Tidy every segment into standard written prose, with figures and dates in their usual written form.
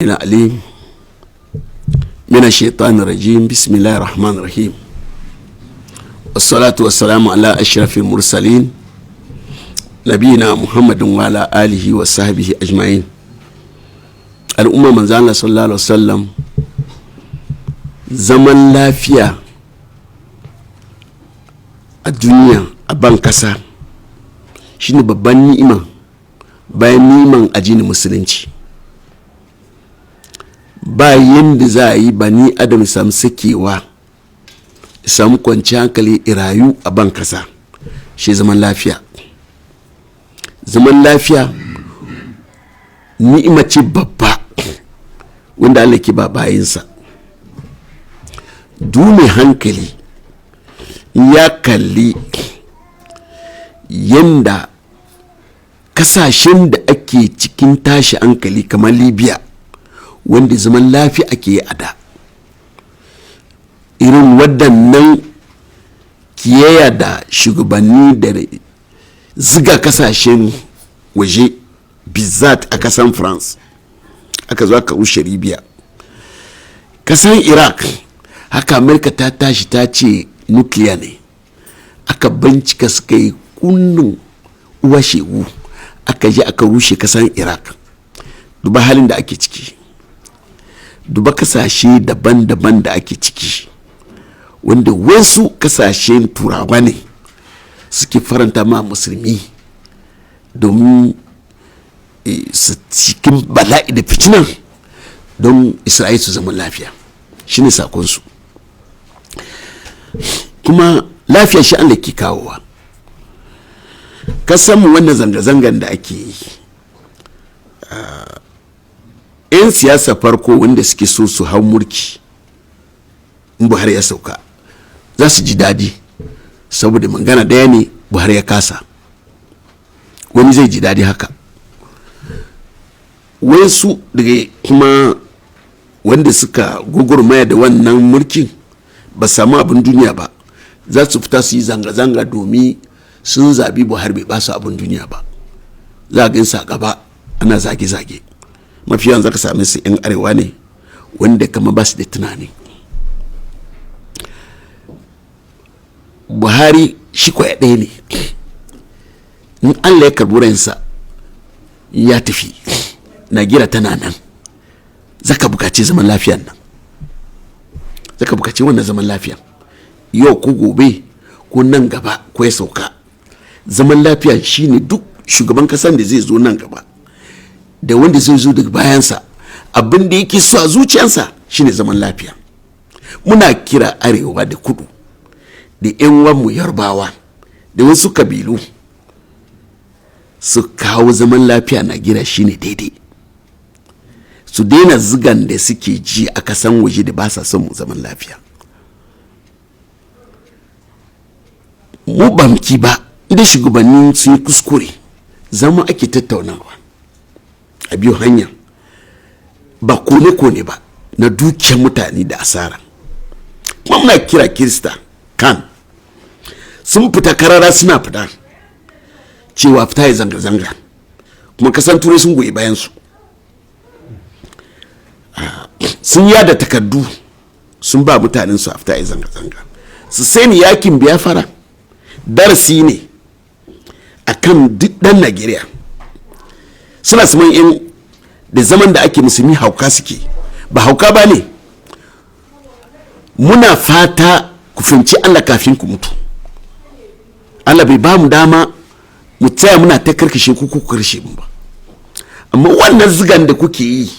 العليم من الشيطان الرجيم. بسم الله الرحمن الرحيم، والصلاة والسلام على أشرف المرسلين، نبينا محمد وعلى آله وصحبه أجمعين. الأمة من زال صلى الله عليه وسلم، zaman lafiya a duniya a ban kasa shine babban ni'ima bayan ni'iman addinin Musulunci. Ba yadda za a yi bani Adam samu sakewa, samu kwanci hankali, rayu a ban kasa, shi zaman lafiya. Zaman lafiya ni'ima ce babba wanda Allah ke ba bayinsa. Du mai hankali ya kalli yanda kasashen da ake cikin tashi hankali kamar Libya, wanda zaman lafiya ake yi a da, irin waɗannan kiyaya da shugabanni da ziga kasashen waje, bizat a kasan France, aka zo aka rushe Libya. Kasan Iraq haka, Amurka ta tashi ta ce nukiliya ne, aka bincika, suka yi kunnun uwa shegu, aka je aka rushe kasan Iraq. Duba halin da ake ciki, duba kasashe daban-daban da ake ciki, wanda wasu kasashen Turawa ne suke faranta ma Musulmi domin su cikin bala'i da fitinan, don Isra'il su zama lafiya, shine sakonsu. Kuma lafiya shi Allah ke kawowa. Kasanmu, wannan zanga-zangan da ake yi, 'yan siyasa farko wanda suke so su hau mulki in Buhari ya sauka za su ji daɗi, saboda magana ɗaya ne, Buhari ya kasa. Wani zai ji daɗi haka. Wasu daga kuma wanda suka gugurmaya da wannan mulkin ba samu abin duniya ba, za su fita su yi zanga-zanga domin sun zabi Buhari bai ba su abin duniya ba. Za a gansa a gaba ana zage-zage. Mafi yawan zaka same su 'yan Arewa ne, wanda kama ba su da tunani. Buhari shi kwaya ɗaya ne. In Allah ya karbi ransa ya tafi, Nagira tana nan. Zaka bukaci zaman lafiyan nan, zaka bukaci wannan zaman lafiyan, yau ko gobe ko nan gaba ko ya sauka. Zaman lafiya shine duk shugaban kasan da zai zo nan gaba da wanda zai zo daga bayansa, abin da yake so a zuciyarsa shine zaman lafiya. Muna kira Arewa da Kudu da 'yan mu Yarbawa da wasu kabilu su kawo zaman lafiya na gira, shine daidai. Su daina zigan da suke ji a kasan waje da ba sa son mu zaman lafiya. Mu bamki ba, idan shugabanni sun yi kuskure, zama ake tattaunawa a biyu hanya, ba kone-kone ba na dukiyar mutane da asara. Kuma muna kira Kirista kan sun fita karara, suna fita cewa fita ya zanga-zanga, kuma kasan Turai sun goyi bayan su, sun yada takardu, sun ba mutanen su a fita ya zanga-zanga. Su sani yakin Biyafara darasi ne a kan duk dan Najeriya. Suna saman yan da zaman da ake Musulmi hauka suke, ba hauka ba ne. Muna fata ku fahimci Allah kafin ku mutu. Allah bai ba mu dama mu tsaya muna ta karkashe ku, ku karshe mu ba. Amma wannan zigan da kuke yi,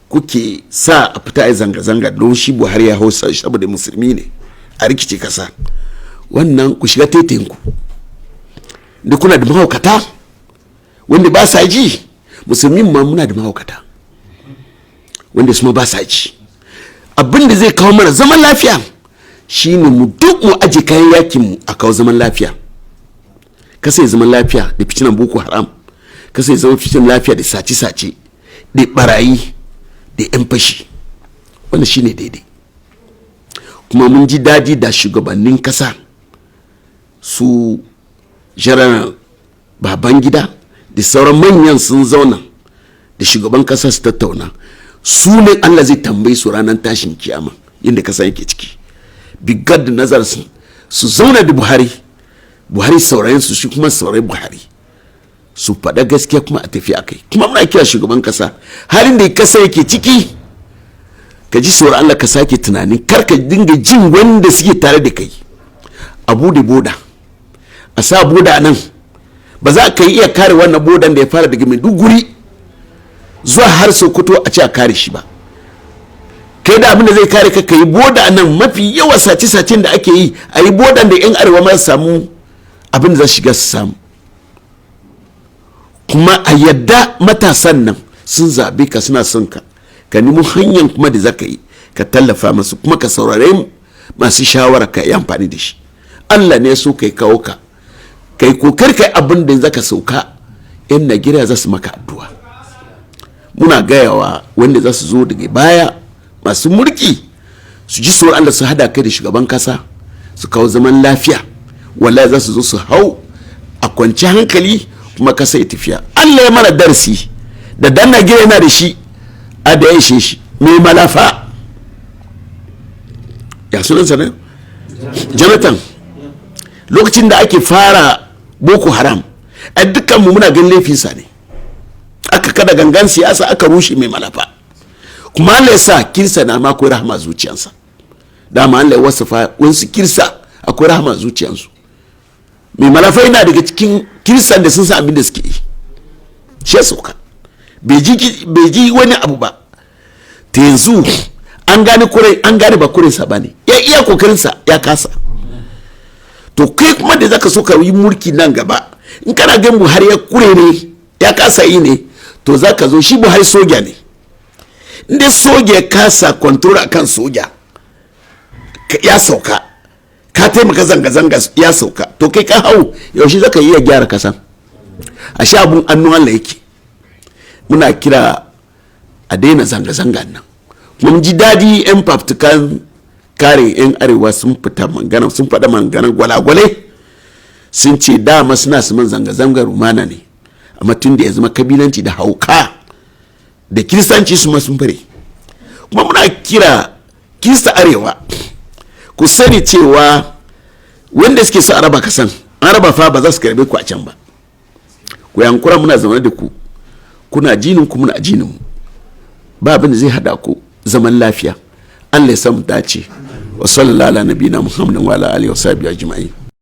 kuke sa a fita a zanga-zanga don shi Buhari ya hau saboda Musulmi ne, a rikice kasa, wannan ku shiga ku da kuna da mahaukata wanda ba sa ji. Musulmi ma muna da mahaukata wanda su ma ba sa ji. Abin da zai kawo mana zaman lafiya shine mu duk mu aje kayan yakin mu, a kawo zaman lafiya. Kasa ya zaman lafiya da fitinan Boko Haram, kasa ya zama fitinan lafiya da sace-sace da barayi da 'yan fashi. Wannan shine daidai. Kuma mun ji daji da shugabannin kasa su Jiran Babangida da sauran manyan sun zauna. Da shugaban kasa su tattauna. Su ne Allah zai tambayi su ranar tashin kiyama inda kasa yake ciki. Bigar da nazar su zauna da Buhari, Buhari saurayin su, shi kuma saurayin Buhari, su faɗa gaskiya kuma a tafi a kai. Kuma muna kira shugaban kasa, halin da kasa yake ciki, ka ji tsoron Allah, ka sake tunanin, kar ka dinga jin wanda suke tare da kai. A bude boda, a sa boda nan, ba za ka iya kare wannan bodan da ya fara daga Maiduguri zuwa har Sokoto a ce a kare shi ba. Kai da abin da zai kare ka, ka yi boda nan. Mafi yawa sace-sacen da ake yi, a yi bodan da 'yan arewa ma su samu abin da za su shiga su samu. Kuma a yadda matasan nan sun zabe ka, suna son ka, ka nemo hanyar kuma da za ka yi ka tallafa masu, kuma ka saurare masu shawara, ka yi amfani da shi. Allah ne so kai kawo ka, kai kokar kai abin da zaka sauka, 'yan Najeriya za su maka addu'a. Muna gayawa wanda za su zo daga baya masu mulki, su ji tsoron Allah, su hada kai da shugaban kasa, su kawo zaman lafiya. Wallahi za su zo su hau a kwanci hankali kuma kasa ya tafiya. Allah ya mara darasi da dan Najeriya yana da shi a da ya ishe shi. Mai Malafa, ya sunansa ne, Jonathan, lokacin da ake fara Boko Haram, a dukkan mu muna ganin laifinsa ne. Aka kada gangan siyasa, aka rushe Mai Malafa. Kuma Allah ya sa kirsa na ma akwai rahama zuciyansa. Dama Allah ya wasafa wasu kirsa akwai rahama zuciyansu. Mai Malafa yana daga cikin kirsan da sun san abin da suke yi. Shi ya sauka, bai ji wani abu ba. Ta yanzu an gane kure, an gane ba kurinsa ba ne, ya iya kokarinsa ya kasa. To kai kuma da zaka so ka yi mulki nan gaba, in kana gan Buhari ya kure ne, ya kasa yi ne, to zaka zo. Shi Buhari soja ne. Inda soja ya kasa control akan soja ya sauka, ka taimaka zanga-zanga ya sauka, to kai ka hau yaushe zaka iya gyara kasan? A sha abun annun Allah yake. Muna kira a daina zanga-zanga nan. Kuma mun ji dadi 'yan fafutukan kare 'yan arewa sun fita mangana, sun faɗa manganan gwalagwale, sun ce dama suna su man zanga-zangar rumana ne, amma tun da ya zama kabilanci da hauka da kiristanci, su ma sun fare. Kuma muna kira Kirista arewa, ku sani cewa wanda suke so a raba kasan, an raba fa ba za su karbe ku a can ba. Ku yankura, muna zaune da ku, kuna jinin ku, muna jinin mu, ba abin da zai hada ku, zaman lafiya. Allah ya samu dace. Wa sallallahu ala nabiyina Muhammadin wa ala alihi wa sahbihi ajma'in.